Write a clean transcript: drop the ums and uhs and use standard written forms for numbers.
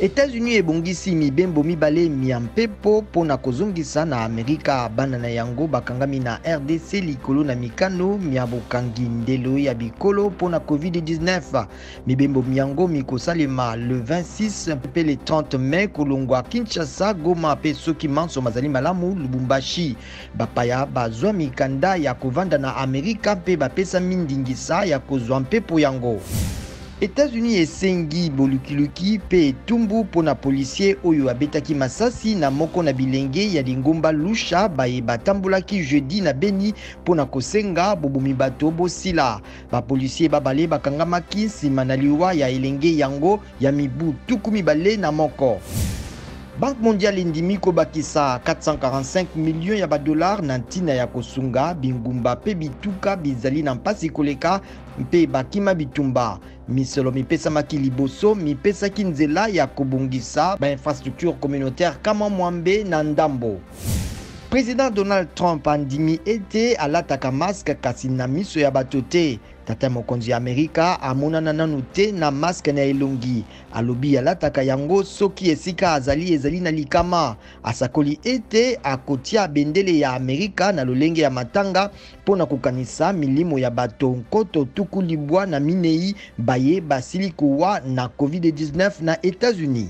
Etats-Unis ebongisi mibembo mibale mya mpepo mpo na kozongisa na Amerika bana na yango bakangami na RDC likolo na mikano mya bokangi ndelo ya bikolo mpo na Covid-19. Mibembo myango mikosalema le 26 mpe le 30 mai kolongwa Kinshasa, Goma mpe soki manso mazali malamu Lubumbashi. Bapaya bazwa mikanda ya kovanda na Amerika mpe bapesami ndingisa ya kozwa mpepo yango. Etats-Unis esengi bolukiluki mpe etumbu mpo na policier oyo abetaki masasi na moko na bilenge ya lingomba Lucha baye batambolaki jeudi na Beni mpo na kosenga bobomi bato bosila. Ba policiers babale bakangamaki nsima na liwa ya elenge yango ya mibu 21. Banque mondiale endimi kobakisa 445 millions ya ba dollars na ntina ya kosunga bingumba mpe bituka bizali na mpasi koleka mpe bakima bitumba. Misolo mipesamaki liboso mipesaki nzela ya kobongisa ba infrastructure communautaire kama mwambe na ndambo. President Donald Trump andimi ete alataka masque kasi na miso ya bato te. Tata mokonzi ya Amerika amonana nanu te na masque na elongi. Alobi alataka yango soki esika azali ezali na likama. Asakoli ete akotia bendele ya Amerika na lolenge ya matanga mpo na kokanisa milimo ya bato 94 baye basili kowa na Covid-19 na Etats-Unis.